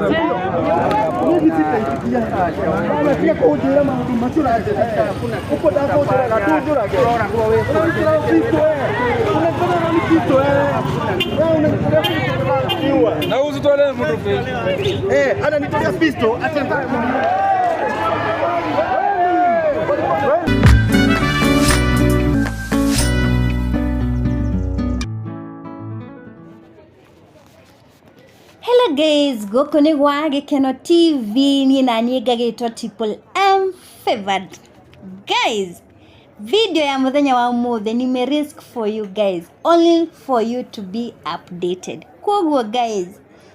Mimi sitaitikia. Unatia kujira maundu macho uko ndako njira tunjurage. Unajira pisto eh. Unajira nani pisto eh. Wewe unajira pisto. Na usitolee mtu pisto. Eh, ananitolea pisto acha. Hello guys, gũkũ nĩ gwa Gĩkeno TV, niĩ na niĩ ngagĩtwo Triple M Favored. Guys, video ya mũthenya wa ũmũthĩ nime risk for you guys, only for you to be updated. Kwoguo guys,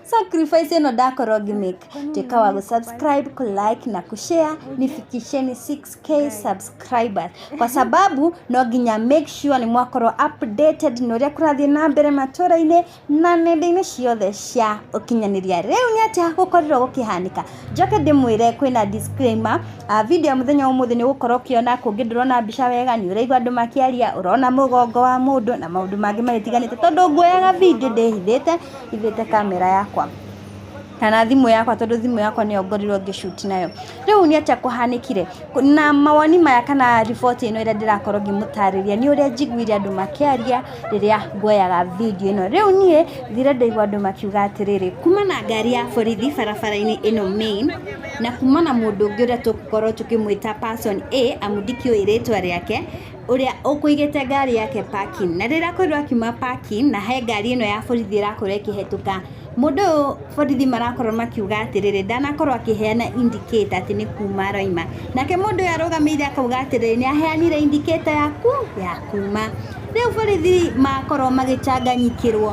sacrifice ĩno ndakorwo ngĩmake, tuĩka wa gũsubscribe, kũlike na kushare, nifikisheni 6k subscribers kwa sababu no nginya make sure nĩ mwakorwo updated na ũrĩa kũrathiĩ na mbere matũra-inĩ na nenda-inĩ ciothe cia ũkinyanĩria. Rĩu nĩ atĩa gũkorirwo gũkĩhanĩka? Njoke ndĩmwĩre kwĩna disclaimer. Video ya mũthenya wa ũmũthĩ nĩ ũgũkorwo ũkĩona kũngĩ ndũrona mbica wega, nĩ ũraigua andũ makĩaria, ũrona mũgongo wa mũndũ na maũndũ mangĩ magĩtiganĩte, tondũ nguoyaga video ndĩhithĩte hithĩte kamera yakwa kana thimũ yakwa, tondũ thimũ yakwa nĩyo ngorirwo ngĩshoot nayo. Rĩu nĩ atĩa kũhanĩkire na mawoni maya kana riboti ĩno ĩrĩa ndĩrakorwo ngĩmũtarĩria nĩ ũrĩa njiguire andũ makĩaria rĩrĩa nguoyaga video ĩno. Rĩu niĩ thire ndaigua andũ makiuga atĩrĩrĩ, kuma na ngari ya borithi barabara-inĩ ĩno main na kuma na mũndũ ũngĩ ũrĩa tũgũkorwo tũkĩmwĩta person A, amu ndikĩũĩ rĩtwa rĩake, ũrĩa ũkũigĩte ngari yake parking, na rĩrĩa akorirwo akiuma parking na he ngari ĩno ya borithi ĩrakorwo ĩkĩhetũka, mũndũ ũyũ borithi marakorwo makiuga atĩrĩrĩ ndanakorwo akĩheana indicator atĩ nĩ kuma aroima, nake mũndũ ũyũ arũgamĩire akauga atĩrĩrĩ nĩ aheanire indicator yaku ya kuma. Rĩu borithi makorwo magĩcanganyikĩrwo,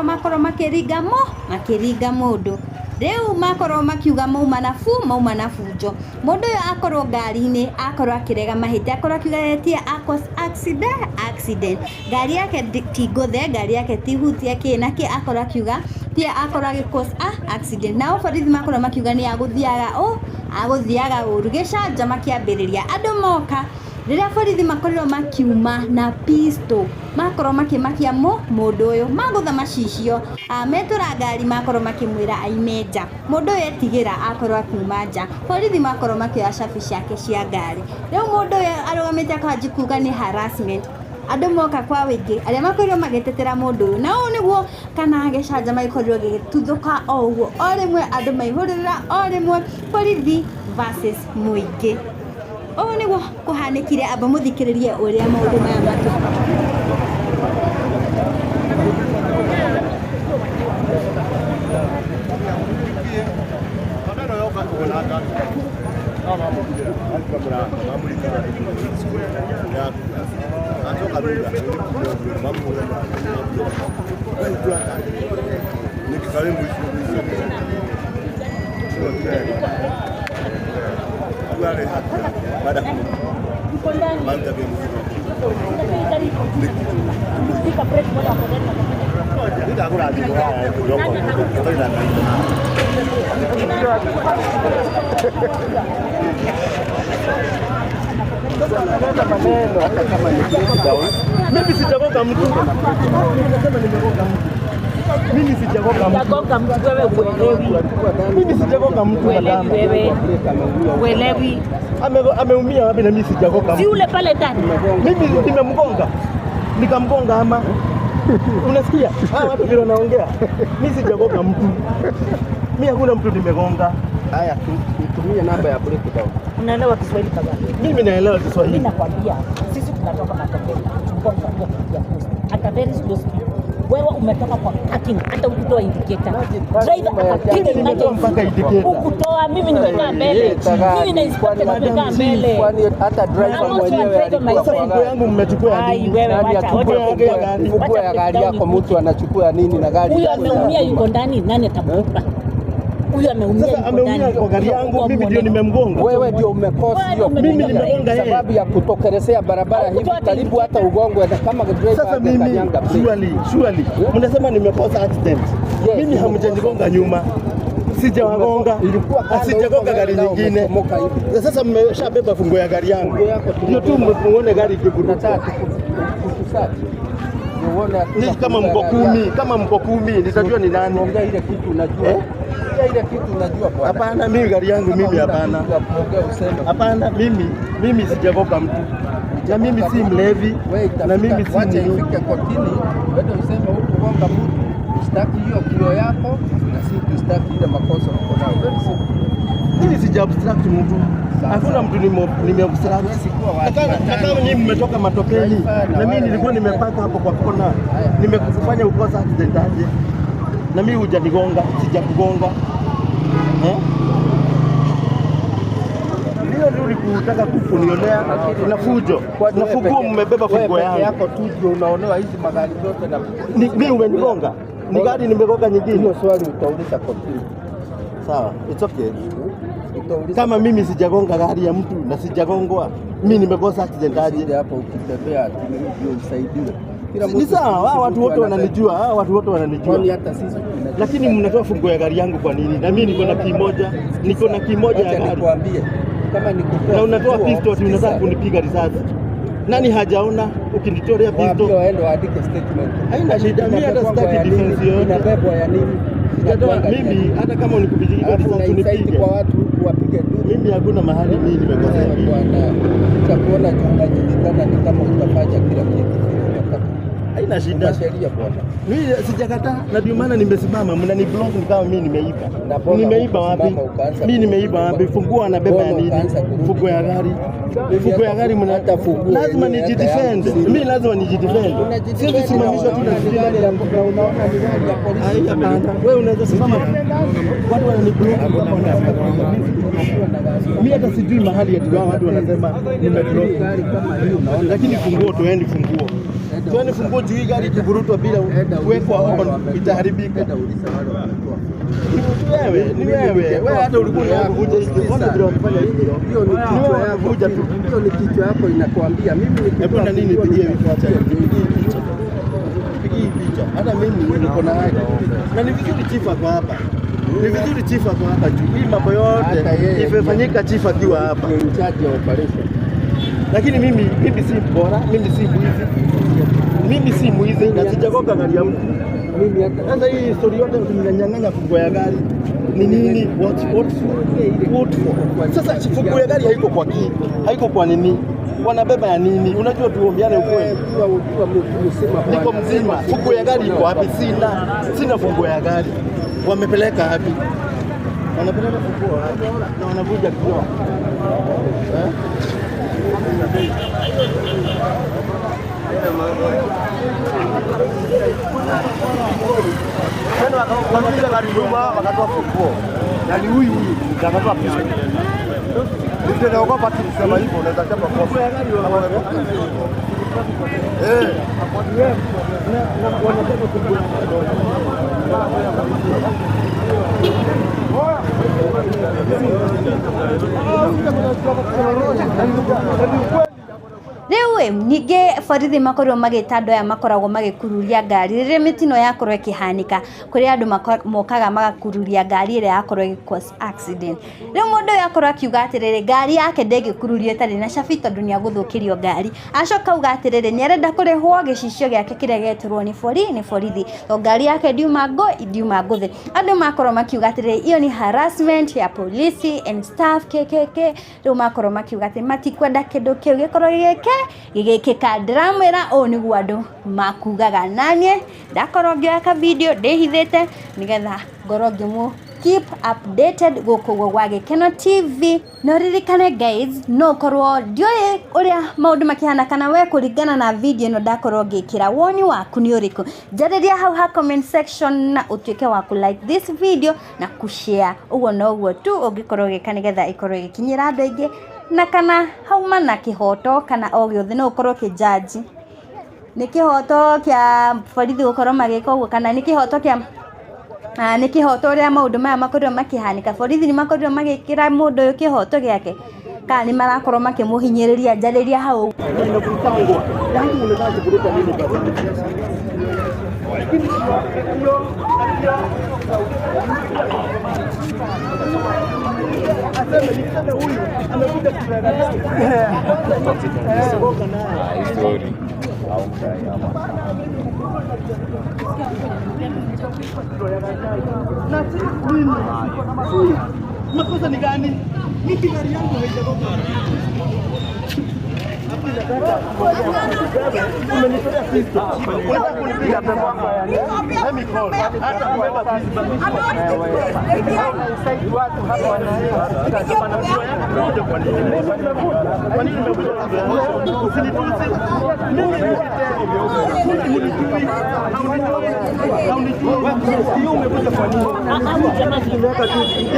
makorwo makĩringa makĩringa mũndũ. Rĩu makorwo makiuga mauma na mauma na bunjo. Mũndũ ũyũ akorwo ngari-inĩ akorwo akĩrega mahĩtia, akorwo akiuga etie accident, ngari yake ti ngũthe, ngari yake ti hutia kĩ na kĩ, akorwo akiuga ti akorwo agĩ cause accident. Nao borithi makorwo makiuga nĩ agũthiaga agũthiaga ũru. Gĩcanjama kĩambĩrĩria, andũ moka rĩrĩa borithi makorirwo makiuma na pistol, makorwo makĩmakia mũndũ ũyũ, magũtha macicio, metũra ngari makorwo makĩmwĩra aime nja. Mũndũ ũyũ etigĩra akorwo akiuma nja, borithi makorwo makĩoya cabi ciake cia ngari. Rĩu mũndũ ũyũ arũgamĩte akanji kuga nĩ harassment. Andũ moka kwa wĩingĩ arĩa makorirwo magĩtetera mũndũ ũyũ, na ũũ nĩguo kana gĩcanjama gĩkorirwo gĩgĩtuthũka o ũguo, o rĩmwe andũ maihũrĩrĩra, o rĩmwe borithi versus mũingĩ. Ũũ nĩguo kũhanĩkire. Amba mũthikĩrĩrie ũrĩa maũndũ maya matũ. Mimi sijagonga mtu. Nasema nimegonga mtu. Mimi sijagonga mtu. Hujagonga mtu wewe, uelewi. Mimi sijagonga mtu madam. Wewe uelewi. Ameumia wapi na mimi sijagonga Si mtu? ule pale ndani. Mimi nimemgonga. Nikamgonga ama? Unasikia? Hawa watu vile wanaongea. Mimi sijagonga mtu. Mimi hakuna mtu nimegonga. Haya, tutumie namba ya breakdown. Unaelewa Kiswahili kama? Mimi naelewa Kiswahili. Mimi nakwambia sisi tunatoka Matopeni, tulikuwa tunakuja kupiga post at a very slow speed. Wewe umetoka kwa parking, hata ukutoa indicator. Driver akapiga Nimetoa mpaka indicator. Ukutoa, mimi nimekaa mbele. Mimi na inspector tumekaa mbele. Kwani hata driver mwenyewe alikuwa Sasa funguo yangu mmechukua ya Ai, nini? wewe Nani wacha, achukue wacha funguo ya gari yako? Mtu anachukua nini na gari? Huyu ameumia yuko ndani, nani atamlipa? Huyu ameumia Sasa yuko ameumia ndani. kwa gari yangu, mimi ndio nimemgonga. Wewe ndio umekosa hiyo. Mimi nimegonga yeye. Sababu ya kutokelezea barabara hivi karibu hata ugongwe na kama driver Sasa mimi angekanyanga brake. surely mnasema nimekosa accident. Yes, Mimi hamjanigonga nyuma. Sijawagonga. Ilikuwa kando Sijagonga huko, gari wewe nyingine. umechomoka hivi. Sasa mmeshabeba funguo ya gari yangu. Funguo yako Ndio tu muone gari ikiguruka. Nataka kutusearch. Uone Ni kama mko kumi, kama mko kumi, nitajua ni nani. Ongea ile kitu unajua. Eh? Ile kitu unajua bwana. Hapana, mimi gari yangu mimi hapana. Hapana, mimi sijagoka mtu. Na mimi si mlevi, na mimi si wacha ifike kotini, wewe useme hukugonga mtu, ushtaki hiyo kio yako na si tushtaki ile makosa uko nayo. Very simple. Mimi sija obstruct mtu. Hakuna mtu nime obstruct. Na kama nyinyi mmetoka matopeni na mimi nilikuwa nimepaka hapo kwa kona. Nimekufanya ukosa accident aje? Na mimi hujanigonga, sijakugonga. Ndio ndio kunionea na fujo. Na funguo mmebeba funguo yangu. Yako tu ndio unaonewa hizi magari zote na mimi umenigonga. Ni gari nimegonga nyingine. Hiyo swali utauliza kotini. Sawa, it's okay. Kama mimi sijagonga gari ya mtu na sijagongwa, mimi nimekosa accident aje? Hapo ukitembea ndio usaidiwe. Ni sawa, watu wote wananijua, watu wote wananijua. Hata sisi lakini mnatoa funguo ya gari yangu kwa nini? Na mimi niko na kimoja, niko na kimoja ya gari. Nikwambie kama nikutoa na unatoa pistol ati unataka kunipiga risasi. Nani hajaona ukinitolea pistol? Waende waandike statement. Haina shida, mimi hata sitaki defense yoyote. Inabebwa ya nini? Sijatoa mimi hata kama unikupigia risasi unipige. Kwa watu wapige tu. Mimi hakuna mahali mimi nimekosea. Bwana, cha kuona tunajulikana ni kama utafanya kila kitu vile unataka. Haina shida. Sheria bwana. Mimi sijakataa na ndio maana nimesimama, mnaniblock ni kama mimi nimeiba. Nimeiba wapi? Mimi nimeiba wapi? Funguo anabeba ya nini? Funguo ya gari. Funguo ya gari mnataka funguo. Lazima nijidefend. Mimi lazima nijidefend. Siwezi simamishwa tu na gari la unaona ni gari ya polisi. Hapana. Wewe unaweza simama. Watu wananiblock hapa na mimi hata sijui mahali ati watu wanasema nimeblock gari kama hiyo unaona. Lakini funguo toeni funguo. Toeni funguo juu hii gari ikivurutwa bila kuwekwa on itaharibika. Wewe ni wewe. Wewe hata ulikuwa unakuja hivi. Mbona vile wamefanya hivi? Hiyo ni kichwa yako. Hiyo ni kichwa yako inakuambia mimi ni hebu na nini nipigie picha. Nipigie picha. Hata mimi niko na haki. Na ni vizuri chief ako hapa. Ni vizuri chief ako hapa juu. Hii mambo yote ifanyika chief akiwa hapa. Ni in charge ya operation. Lakini mimi si mbora, mimi si mwizi. Mimi si mwizi na sijagonga gari ya mtu. Mimi hata sasa hii story yote mnanyang'anya funguo ya gari. Ni nini? What for? Sasa funguo ya gari haiko kwa key, haiko kwa nini? Wanabeba ya nini? Unajua tuombeane ukweli. Niko mzima. Funguo ya gari iko wapi? Sina funguo ya gari. Wamepeleka wapi? Wanapeleka funguo wapi? Na wanavuja kioo. Wakakuja gari nyuma wakatoa funguo. Na ni huyu huyu akatoa pistol. Ndio naogopa tukisema hivyo unaweza chapa kofi. Eh, na wanataka funguo. Rĩu ningĩ borithi makorirwo magĩta andũ aya makoragwo magĩkururia ngari rĩrĩa mĩtino yakorwo ĩkĩhanĩka kũrĩa andũ mokaga magakururia ngari ĩrĩa yakorwo ĩgĩ cause accident. Rĩu mũndũ ũyũ akorwo akiuga atĩrĩrĩ ngari yake ndĩngĩkururio ĩtarĩ na cabi tondũ nĩ agũthũkĩrio ngari. Acoka auga atĩrĩrĩ nĩ arenda kũrĩhwo gĩcicio gĩake kĩrĩa gĩetirwo nĩ borithi tondũ ngari yake ndiuma ndiuma ngũthi. Andũ makorwo makiuga atĩrĩrĩ iyo ni harassment ya polisi and staff KKK. Rĩu makorwo makiuga atĩ matikwenda kĩndũ kĩu gĩkorwo gĩgĩke gĩgĩkĩka. Ndĩramwĩra ũũ nĩguo andũ makugaga naniĩ ndakorwo ngĩoya ka video ndĩhithĩte nĩgetha ngorwo ngĩmũ keep updated gũkũ ũguo gwa Gĩkeno TV. Na ũririkane guys, no ũkorwo ndiũĩ ũrĩa maũndũ makĩhana kana we kũringana na video ĩno ndakorwo ngĩkĩra woni waku nĩ ũrĩkũ. Njarĩria hau ha comment section na ũtuĩke wa kũ like this video na kũ share. Ũguo noguo tu ũngĩkorwo ũgĩka nĩgetha ĩkorwo ĩgĩkinyĩra andũ aingĩ na kana hauma na kĩhoto kana o gĩothe no ũkorwo ũkĩjudge nĩ kĩhoto kĩa borithi gũkorwo magĩka ũguo kana nĩ kĩhoto kĩa nĩ kĩhoto ũrĩa maũndũ maya makorirwo makĩhanĩka. Borithi nĩ makorirwo magĩkĩra mũndũ ũyũ kĩhoto gĩake kana nĩ marakorwo makĩmũhinyĩrĩria. Njarĩria hau. Story. Na mimi makosa ni gani? Mimi gari yangu haijagonga. Umenitolea pistol. Unataka kunipiga pepo hapa yani. Let me call. Hata kubeba pistol. Watu hapa wanaelewa. Kwa nini? Kwa nini umekuja? Usinitusi. Mimi ni haunijui. Umekuja kwa nini?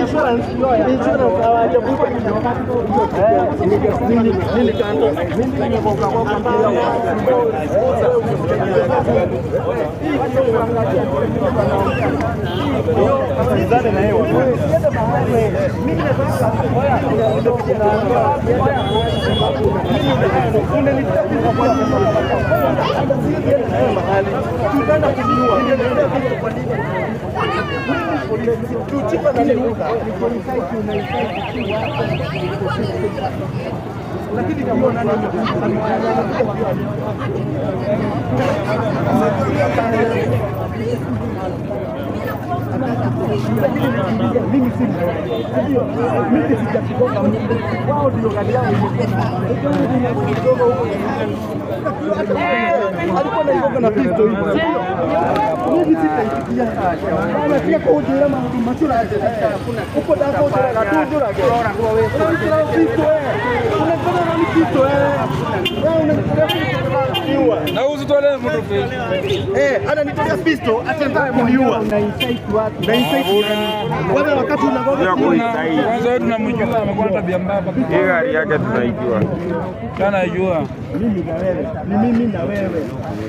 Insurance hawajavuka nini kando. Lakini kama nani mimi si mimi sijakigonga wao, ndio gari yao alikuwa anaigonga na pistol hivi. Mimi sitaitikia. Anatia kujira maundu macio uko ndakũnjũraga ndũnjũrage. Ũraruta pistol wewe. Unataka nani pistol wewe? Wewe unataka pistol. Na usitolee mtu pistol. Ananitolea pistol acha kuniua. Na incite watu. Na incite wewe wakati unagonga kwanza wewe tunamjua amekuwa na tabia mbaya. Hii gari yake tunaijua. Kana najua. Mimi na wewe. Ni mimi na wewe.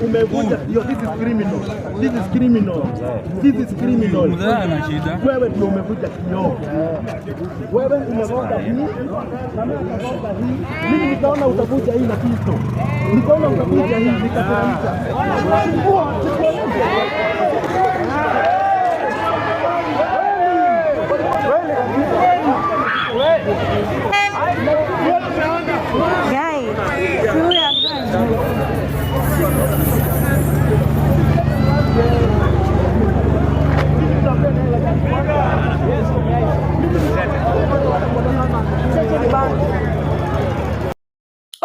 Umevunja hiyo, this is criminal. This is criminal. This is criminal. Mzee ana shida. Wewe ndio umevunja kioo. Wewe umegonga hii. Na mimi nikagonga hii. Mimi nikaona utavunja hii na pistol. Nikaona utavunja hii nikateremsha.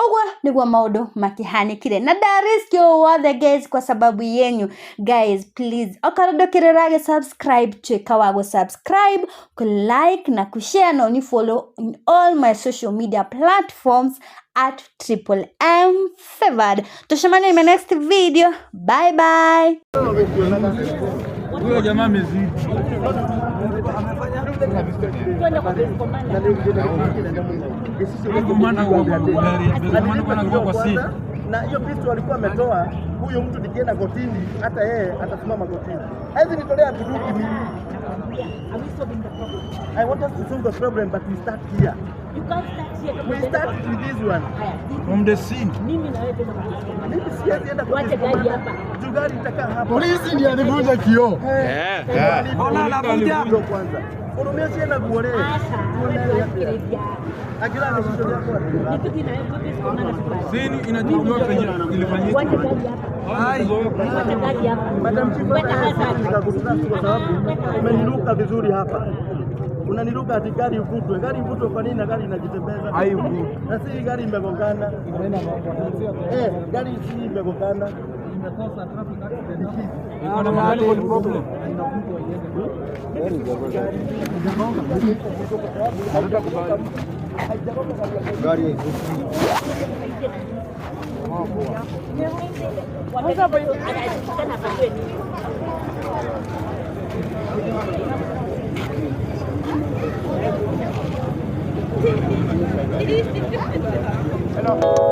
Ũguo nĩguo maũndũ makihanĩkire na ndarisk wothe guys kwa sababu yenyu guys. Please okorwo ndũkĩrĩ ũragĩ subscribe, tuĩka wa gũ subscribe, ku like na ku share na uni follow in all my social media platforms at Triple M Favored. Tushemane in my next video. Bye bye. Huyo jamaa amezidi. Twende kwa base commander. Na hiyo pistol alikuwa ametoa huyo mtu, nikienda kotini hata yeye atasimama kotini. Haizi nitolea bunduki mimi. Are we solving the problem? I want us to solve the problem, but we start here. You can't start here. We start with this one. Haya, From the scene. mimi na wewe twende kwa base commander. Mimi siwezi enda kwa Wache gari hapa. Juu gari itakaa hapa. Polisi ndiye alivunja kioo. Mbona anakuja? Kwanza. Unumesie na kuore. Sasa, wewe tufikirie. Akila ameshikilia kwa. Nituki na wewe kwa base commander tukubali. Scene inajuliwa penye ilifanyika. Wache gari hapa. Wache gari hapa. Madam Chief, Weka hazard. nikakutrust kwa sababu umeniruka vizuri hapa. Unaniruka ati gari ivutwe. Gari ivutwe kwa nini na gari inajitembeza? Na si gari imegongana. Gari si imegongana. Iko na mechanical problem. Anajulikana apatiwe nini? Hello.